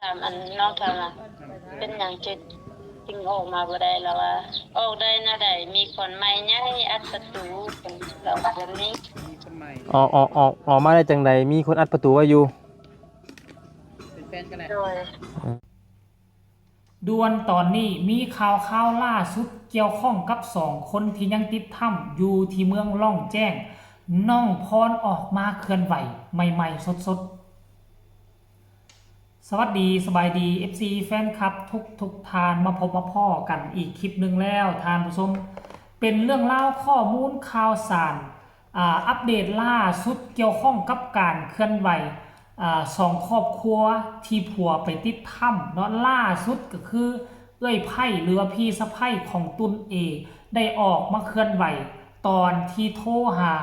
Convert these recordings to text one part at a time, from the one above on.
າມອັນ ນ້ອງຖາມວ່າ ເປັນຫຍັງຈຶ່ງ ຈຶ່ງອອກມາບໍ່ໄດ້ ລາວວ່າ ອອກໄດ້ແນວໃດ ມີຄົນໃໝ່ໃຫຍ່ອັດປະຕູ ລາວວ່າແບບນີ້. ອອກ ອອກ ອອກ ອອກມາໄດ້ຈັ່ງໃດ ມີຄົນອັດປະຕູໄວ້ຢູ່. ເປັນແຟນກັນແຫຼະ. ໂດຍ. ດ່ວນຕອນນີ້ມີຂ່າວຄາວລ່າສຸດກ່ຽວຂ້ອງກັບສອງຄົນທີ່ຍັງຕິດຖ້ຳຢູ່ທີ່ເມືອງລ້ອງແຈ້ງ. ນ້ອງພອນອອກມາເຄື່ອນໄຫວໃໝ່ໆສົດໆ. ສະຫວັດດີ ສະບາຍດີ ເອັຟຊີ ແຟນຄລັບທຸກໆທ່ານ ມາພົບມາພໍ້ກັນອີກຄລິບໜຶ່ງແລ້ວທ່ານຜູ້ຊົມ. ເປັນເລື່ອງລາວຂໍ້ມູນຂ່າວສານ ອາ ອັບເດດລ່າສຸດກ່ຽວຂ້ອງກັບການເຄື່ອນໄຫວ ອາ ສອງຄອບຄົວທີ່ຜົວໄປຕິດຖ້ຳເນາະ. ລ່າສຸດກໍຄືເອື້ອຍໃພ້ ຫຼືວ່າພີ່ສະໃພ້ຂອງຕຸນເອ ໄດ້ອອກມາເຄື່ອນໄຫວຕອນທີ່ໂທຫາ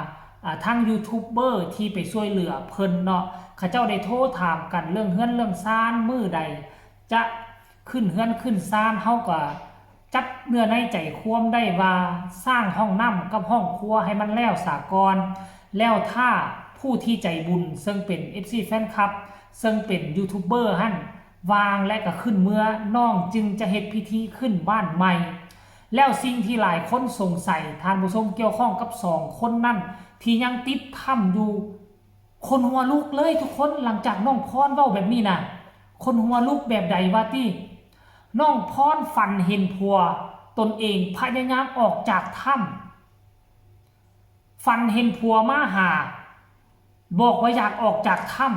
ອາ ທາງຢູທູບເບີທີ່ໄປຊ່ວຍເຫຼືອເພິ່ນເນາະ. ເຂົາເຈົ້າໄດ້ໂທຖາມກັນເລື່ອງເຮືອນເລື່ອງຊານ ມື້ໃດຈະຂຶ້ນເຮືອນຂຶ້ນຊານ ເຮົາກໍ ຈັບເນື້ອໃນໃຈຄວາມໄດ້ວ່າ ສ້າງຫ້ອງນ້ຳກັບຫ້ອງຄົວໃຫ້ມັນແລ້ວສາກ່ອນ ແລ້ວຖ້າຜູ້ທີ່ໃຈບຸນ ເຊິ່ງເປັນ ເອັຟຊີ ແຟນຄລັບ ເຊິ່ງເປັນຢູທູບເບີຫັ້ນ ວ່າງ ແລະ ກໍຂຶ້ນເມືອ ນ້ອງຈຶ່ງຈະເຮັດພິທີຂຶ້ນບ້ານໃໝ່. ແລ້ວສິ່ງທີ່ຫຼາຍຄົນສົງໄສ ທ່ານຜູ້ຊົມ ກ່ຽວຂ້ອງກັບສອງຄົນນັ້ນທີ່ຍັງຕິດຖ້ຳຢູ່ ຂົນຫົວລຸກເລີຍທຸກຄົນ ຫຼັງຈາກນ້ອງພອນເວົ້າແບບນີ້ນະ ຂົນຫົວລຸກແບບໃດວະຕິ. ນ້ອງພອນຝັນເຫັນຜົວຕົນເອງພະຍາຍາມອອກຈາກຖ້ຳ ຝັນເຫັນຜົວມາຫາ ບອກວ່າຢາກອອກຈາກຖ້ຳ.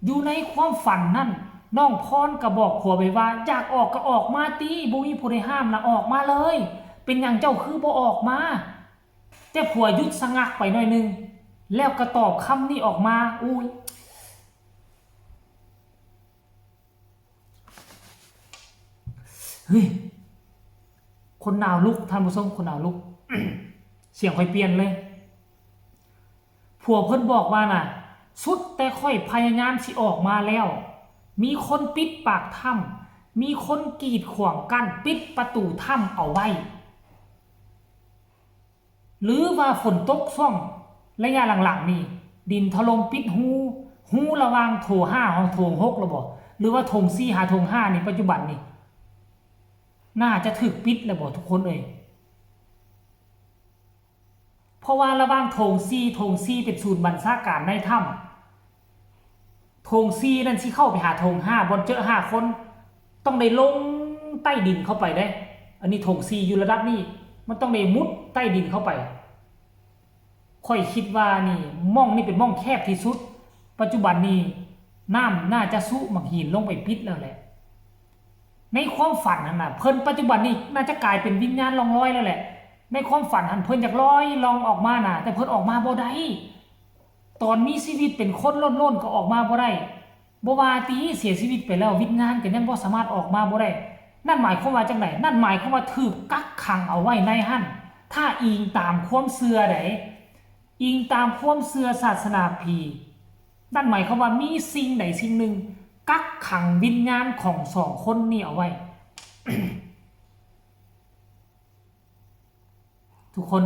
ຢູ່ໃນຄວາມຝັນນັ້ນ ນ້ອງພອນກໍບອກຜົວໄປວ່າ ຢາກອອກກໍອອກມາຕິ ບໍ່ມີຜູ້ໃດຫ້າມນະ ອອກມາເລີຍ ເປັນຫຍັງເຈົ້າຄືບໍ່ອອກມາ? ແຕ່ຜົວຢຸດສະງັກໄປໜ້ອຍໜຶ່ງ ແລ້ວກໍຕອບຄຳນີ້ອອກມາ. ໂອ້ຍ ເຮີ້ຍ ຂົນໜາວລຸກ ທ່ານຜູ້ຊົມ ຂົນໜາວລຸກ ສຽງຂ້ອຍປ່ຽນເລີຍ. ຜົວເພິ່ນບອກວ່ານະ ສຸດແຕ່ຂ້ອຍພະຍາຍາມຊິອອກມາແລ້ວ ມີຄົນປິດປາກຖ້ຳ ມີຄົນກີດຂວາງກັ້ນ ປິດປະຕູຖ້ຳເອົາໄວ້. ຫຼືວ່າຝົນຕົກຊ່ວງໄລຍະຫຼັງໆນີ້ ດິນຖະຫຼົ່ມປິດຮູ ຮູລະຫວ່າງໂຖຫ້າ ຮອດໂຖຫົກແລ້ວບໍ່ ຫຼືວ່າໂຖສີ່ຫາໂຖຫ້ານີ້ ປັດຈຸບັນນີ້ ໜ້າຈະຖືກປິດແລ້ວບໍ່ທຸກຄົນເອີຍ? ເພາະວ່າລະຫວ່າງໂຖສີ່ ໂຖສີ່ເປັນສູນບັນຊາການໃນຖ້ຳ ໂຖສີ່ນັ້ນຊິເຂົ້າໄປຫາໂຖຫ້າ ບ່ອນເຈີຫ້າຄົນ ຕ້ອງໄດ້ລົງໃຕ້ດິນເຂົ້າໄປເດ້. ອັນນີ້ໂຖສີ່ຢູ່ລະດັບນີ້ ມັນຕ້ອງໄດ້ມຸດໃຕ້ດິນເຂົ້າໄປ. ຂ້ອຍຄິດວ່ານີ້ ໝ່ອງນີ້ເປັນໝ່ອງແຄບທີ່ສຸດ. ປັດຈຸບັນນີ້ ນ້ຳໜ້າຈະຊຸໝາກຫີນລົງໄປປິດແລ້ວແຫຼະ. ໃນຄວາມຝັນຫັ້ນນະ ເພິ່ນປັດຈຸບັນນີ້ໜ້າຈະກາຍເປັນວິນຍານລ່ອງລອຍແລ້ວແຫຼະ. ໃນຄວາມຝັນຫັ້ນ ເພິ່ນຢາກລອຍລ່ອງອອກມານະ ແຕ່ເພິ່ນອອກມາບໍ່ໄດ້. ຕອນມີຊີວິດເປັນຄົນໂລ້ນໆກໍອອກມາບໍ່ໄດ້ ບໍ່ວ່າຕິເສຍຊີວິດໄປແລ້ວ ວິນຍານກໍຍັງບໍ່ສາມາດອອກມາບໍ່ໄດ້. ນັ້ນໝາຍຄວາມວ່າຈັ່ງໃດ? ນັ້ນໝາຍຄວາມວ່າຖືກກັກຂັງເອົາໄວ້ໃນຫັ້ນ. ຖ້າອີງຕາມຄວາມເຊື່ອໃດ ອີງຕາມຄວາມເຊື່ອສາສະໜາຜີ ນັ້ນໝາຍຄວາມວ່າມີສິ່ງໃດສິ່ງໜຶ່ງກັກຂັງວິນຍານຂອງສອງຄົນນີ້ເອົາໄວ້. ທຸກຄົນ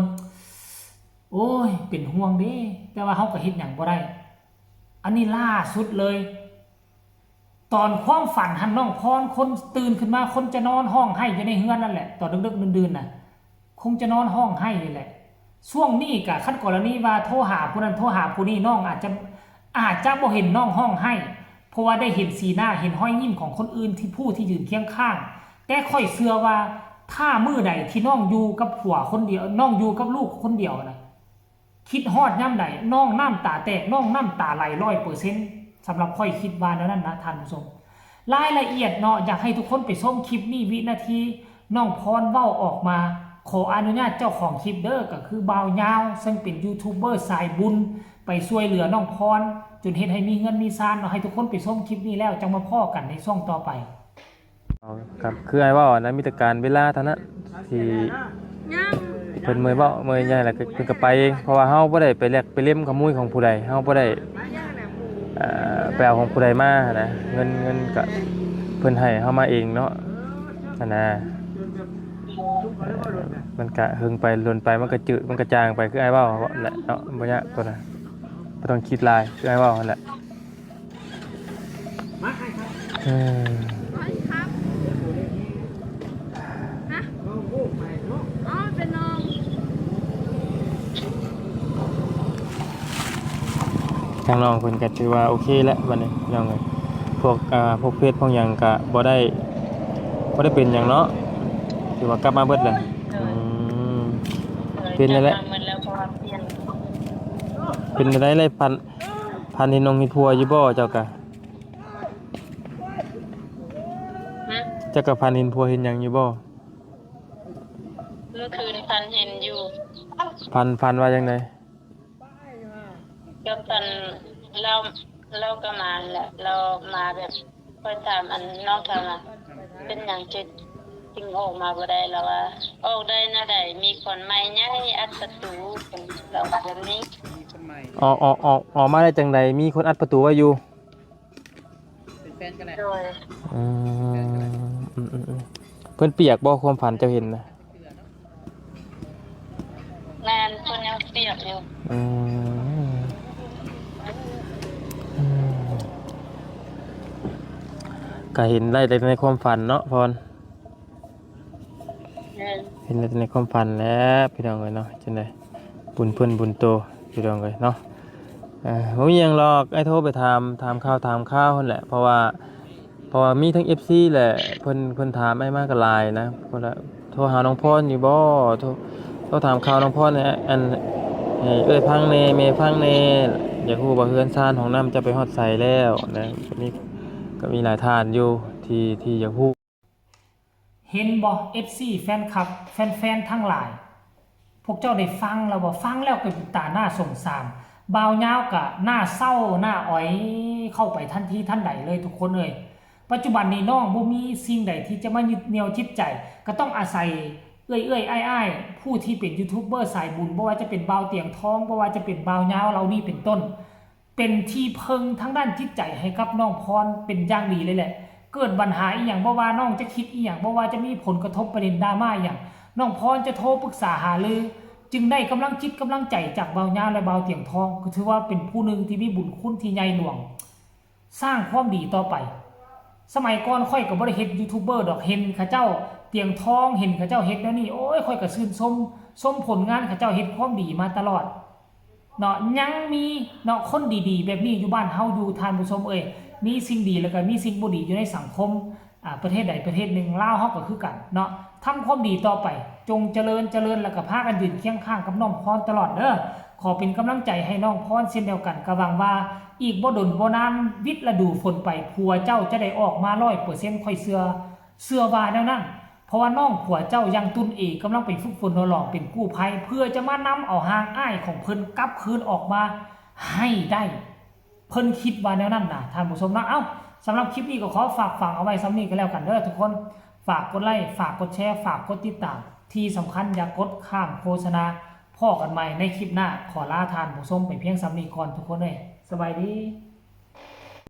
ໂອ້ຍ ເປັນຫ່ວງເດ້ ແຕ່ວ່າເຮົາກໍເຮັດຫຍັງບໍ່ໄດ້. ອັນນີ້ລ່າສຸດເລີຍ ຕອນຄວາມຝັນຫັ້ນ ນ້ອງພອນ ຄົນຕື່ນຂຶ້ນມາ ຄົນຈະນອນຮ້ອງໄຫ້ຢູ່ໃນເຮືອນນັ້ນແຫຼະ ຕອນດຶກໆດື່ນໆນະ ຄົງຈະນອນຮ້ອງໄຫ້ນີ້ແຫຼະ. ຊ່ວງນີ້ກະ ຄັນກໍລະນີວ່າໂທຫາຜູ້ນັ້ນໂທຫາຜູ້ນີ້ ນ້ອງອາດຈະ ອາດຈະບໍ່ເຫັນນ້ອງຮ້ອງໄຫ້ ເພາະວ່າໄດ້ເຫັນສີໜ້າ ເຫັນຮອຍຍິ້ມຂອງຄົນອື່ນທີ່ຜູ້ທີ່ຢືນຄຽງຂ້າງ. ແຕ່ຂ້ອຍເຊື່ອວ່າ ຖ້າມື້ໃດທີ່ນ້ອງຢູ່ກັບຜົວຄົນດຽວ ນ້ອງຢູ່ກັບລູກຄົນດຽວນະ ຄິດຮອດຍາມໃດ ນ້ອງນ້ຳຕາແຕກ ນ້ອງນ້ຳຕາໄຫຼຮ້ອຍເປີເຊັນ. ສຳລັບຂ້ອຍຄິດວ່າແນວນັ້ນນະທ່ານຜູ້ຊົມ. ລາຍລະອຽດເນາະ ຢາກໃຫ້ທຸກຄົນໄປຊົມຄລິບນີ້ ວິນາທີນ້ອງພອນເວົ້າອອກມາ. ຂໍອະນຸຍາດເຈົ້າຂອງຄລິບເດີ ກໍຄືບ່າວຍາວ ເຊິ່ງເປັນຢູທູບເບີສາຍບຸນ ໄປຊ່ວຍເຫຼືອນ້ອງພອນ ຈົນເຮັດໃຫ້ມີເຮືອນມີຊານເນາະ. ໃຫ້ທຸກຄົນໄປຊົມຄລິບນີ້ແລ້ວ ຈັ່ງມາພໍ້ກັນໃນຊ່ວງຕໍ່ໄປ. ເອົາ ກໍຄືອ້າຍເວົ້ານະ ມີແຕ່ການເວລາເທົ່ານັ້ນ ທີ່ເພິ່ນເມື່ອຍເວົ້າເມື່ອຍຫຍັງແລ້ວ ເພິ່ນກໍໄປເອງ ເພາະວ່າເຮົາບໍ່ໄດ້ໄປແລັກໄປເລັມຂະໂມຍຂອງຜູ້ໃດ ເຮົາບໍ່ໄດ້ ເອີ ໄປເອົາຂອງຜູ້ໃດມາຫັ້ນນະ. ເງິນ ເງິນກໍເພິ່ນໃຫ້ເຮົາມາເອງເນາະ ຫັ້ນນະ. ມັນກະເຫິງໄປດົນໄປ ມັນກະຈືດ ມັນກະຈາງໄປ ຄືອ້າຍເວົ້າຫັ້ນແຫຼະເນາະ. ບໍ່ຍາກຕົວນະ ບໍ່ຕ້ອງຄິດຫຼາຍ ຄືອ້າຍເວົ້າຫັ້ນແຫຼະ. ເອີ ຮະ? ອໍ ເປັນນ້ອງ ທາງນ້ອງເພິ່ນກໍຖືວ່າໂອເຄແລ້ວບັດນີ້ ນ້ອງເອີຍ. ພວກ ອ່າ ພວກເພດພວກຫຍັງກໍບໍ່ໄດ້ ບໍ່ໄດ້ເປັນຫຍັງເນາະ ຖືວ່າກັບມາເບິດແລ້ວ. ໂດຍ ອືມ ເປັນແນວໃດ ກັບມາເບິດແລ້ວ ເພາະວ່າປ່ຽນ ເປັນແນວໃດ ໄດ້ພັນ ພັນເຫັນນົງເຫັນຜົວຢູ່ບໍ່ເຈົ້າກະ? ຮະ? ເຈົ້າກະຝັນເຫັນຜົວເຫັນຫຍັງຢູ່ບໍ່? ເມື່ອຄືນຝັນເຫັນຢູ່. ຝັນ ຝັນວ່າຈັ່ງໃດ? ກໍຝັນລາວ ລາວກໍມາແຫຼະ ລາວມາແບບ ຂ້ອຍຖາມ ອັນ ນ້ອງຖາມວ່າ ເປັນຫຍັງຈຶ່ງ ຈຶ່ງອອກມາບໍ່ໄດ້? ລາວວ່າ ອອກໄດ້ແນວໃດ ມີຄົນໃໝ່ໃຫຍ່ອັດປະຕູ ລາວວ່າແບບນີ້. ອອກ ອອກ ອອກ ອອກມາໄດ້ຈັ່ງໃດ ມີຄົນອັດປະຕູໄວ້ຢູ່? ເປັນແຟນກັນແລ້ວ. ໂດຍ ອືມ ເພິ່ນປຽກບໍ່ ຄວາມຝັນເຈົ້າເຫັນນະ? ແມ່ນ ເພິ່ນຍັງປຽກຢູ່. ອືມ ອືມ ກະເຫັນໄດ້ແຕ່ໃນຄວາມຝັນເນາະ ພອນ. ແມ່ນ ເຫັນແຕ່ໃນຄວາມຝັນແຫຼະ ພີ່ນ້ອງເອີຍເນາະ. ຈັ່ງໃດ ບຸນເພິ່ນບຸນໂຕ ພີ່ນ້ອງເອີຍເນາະ. ເອີ ບໍ່ມີຫຍັງດອກ ອ້າຍໂທໄປຖາມ ຖາມຂ່າວຖາມຄາວຫັ້ນແຫຼະ ເພາະວ່າ ເພາະວ່າມີທັງເອັຟຊີແຫຼະ ເພິ່ນ ເພິ່ນຖາມອ້າຍມາກໍຫຼາຍນະ. ເພິ່ນວ່າ ໂທຫານ້ອງພອນຢູ່ບໍ່? ໂທ ໂທຖາມຂ່າວນ້ອງພອນໃຫ້ ອັນ ໃຫ້ເອື້ອຍຟັງແດ່ ແມ່ຟັງແດ່ ຢາກຮູ້ວ່າເຮືອນຊານຫ້ອງນ້ຳເຈົ້າໄປຮອດໃສແລ້ວນະ. ກໍມີ ກໍມີຫຼາຍທ່ານຢູ່ທີ່ ທີ່ຢາກຮູ້. ເຫັນບໍ່ ເອັຟຊີ ແຟນຄລັບ ແຟນໆ ທັງຫຼາຍ ພວກເຈົ້າໄດ້ຟັງແລ້ວບໍ່? ຟັງແລ້ວກໍເປັນຕາໜ້າສົງສານ. ບ່າວຍາວກະໜ້າເສົ້າໜ້າອອຍເຂົ້າໄປທັນທີທັນໃດເລີຍທຸກຄົນເອີຍ. ປັດຈຸບັນນີ້ນ້ອງບໍ່ມີສິ່ງໃດທີ່ຈະມາຍຶດໜ່ຽວຈິດໃຈ ກໍຕ້ອງອາໄສເອື້ອຍໆ ອ້າຍໆ ຜູ້ທີ່ເປັນຢູທູບເບີສາຍບຸນ ບໍ່ວ່າຈະເປັນບ່າວຕຽງທອງ ບໍ່ວ່າຈະເປັນບ່າວຍາວເຫຼົ່ານີ້ເປັນຕົ້ນ. ເປັນທີ່ເພິ່ງທາງດ້ານຈິດໃຈໃຫ້ກັບນ້ອງພອນເປັນຢ່າງດີເລີຍແຫຼະ. ເກີດບັນຫາອີ່ຫຍັງ ບໍ່ວ່ານ້ອງຈະຄິດອີ່ຫຍັງ ບໍ່ວ່າຈະມີຜົນກະທົບປະເດັນດຣາມາອີ່ຫຍັງ ນ້ອງພອນຈະໂທປຶກສາຫາລື ຈຶ່ງໄດ້ກຳລັງຈິດກຳລັງໃຈຈາກບ່າວຍາວ ແລະ ບ່າວຕຽງທອງ ກໍຖືວ່າເປັນຜູ້ໜຶ່ງທີ່ມີບຸນຄຸນທີ່ໃຫຍ່ຫຼວງ. ສ້າງຄວາມດີຕໍ່ໄປ. ສະໄໝກ່ອນຂ້ອຍກໍບໍ່ໄດ້ເຮັດຢູທູບເບີດອກ ເຫັນເຂົາເຈົ້າ ຕຽງທອງ ເຫັນເຂົາເຈົ້າເຮັດແນວນີ້ ໂອ້ຍ ຂ້ອຍກໍຊື່ນຊົມ ຊົມຜົນງານເຂົາເຈົ້າເຮັດຄວາມດີມາຕະຫຼອດ. ເນາະ ຍັງມີເນາະ ຄົນດີໆແບບນີ້ຢູ່ບ້ານເຮົາຢູ່ ທ່ານຜູ້ຊົມເອີຍ. ມີສິ່ງດີ ແລ້ວກໍມີສິ່ງບໍ່ດີຢູ່ໃນສັງຄົມ ອາ ປະເທດໃດປະເທດໜຶ່ງ. ລາວເຮົາກໍຄືກັນເນາະ ທຳຄວາມດີຕໍ່ໄປ ຈົ່ງຈະເລີນ ຈະເລີນ ແລ້ວກໍພາກັນຢືນຄຽງຂ້າງກັບນ້ອງພອນຕະຫຼອດເດີ. ຂໍເປັນກຳລັງໃຈໃຫ້ນ້ອງພອນເຊັ່ນດຽວກັນ. ກໍຫວັງວ່າອີກບໍ່ດົນບໍ່ນານ ວິດລະດູຝົນໄປ ຜົວເຈົ້າຈະໄດ້ອອກມາຮ້ອຍເປີເຊັນ ຂ້ອຍເຊື່ອ ເຊື່ອວ່າແນວນັ້ນ. ເພາະວ່ານ້ອງຜົວເຈົ້າຢ່າງຕຸນເອ ກຳລັງໄປຝຶກຝົນຫຼໍ່ຫຼອມເປັນກູ້ໄພ ເພື່ອຈະມານຳເອົາຮ່າງອ້າຍຂອງເພິ່ນກັບຄືນອອກມາໃຫ້ໄດ້ ເພິ່ນຄິດວ່າແນວນັ້ນນະ ທ່ານຜູ້ຊົມເນາະ. ເອົ້າ ສຳລັບຄລິບນີ້ກໍຂໍຝາກຝັງເອົາໄວ້ສ່ຳນີ້ກໍແລ້ວກັນເດີທຸກຄົນ. ຝາກກົດໄລ ຝາກກົດແຊ ຝາກກົດຕິດຕາມ. ທີ່ສຳຄັນຢ່າກົດຂ້າມໂຄສະນາ. ພໍ້ກັນໃໝ່ໃນຄລິບໜ້າ. ຂໍລາທ່ານຜູ້ຊົມໄປພຽງສ່ຳນີ້ກ່ອນທຸກຄົນເອີຍ. ສະບາຍດີ.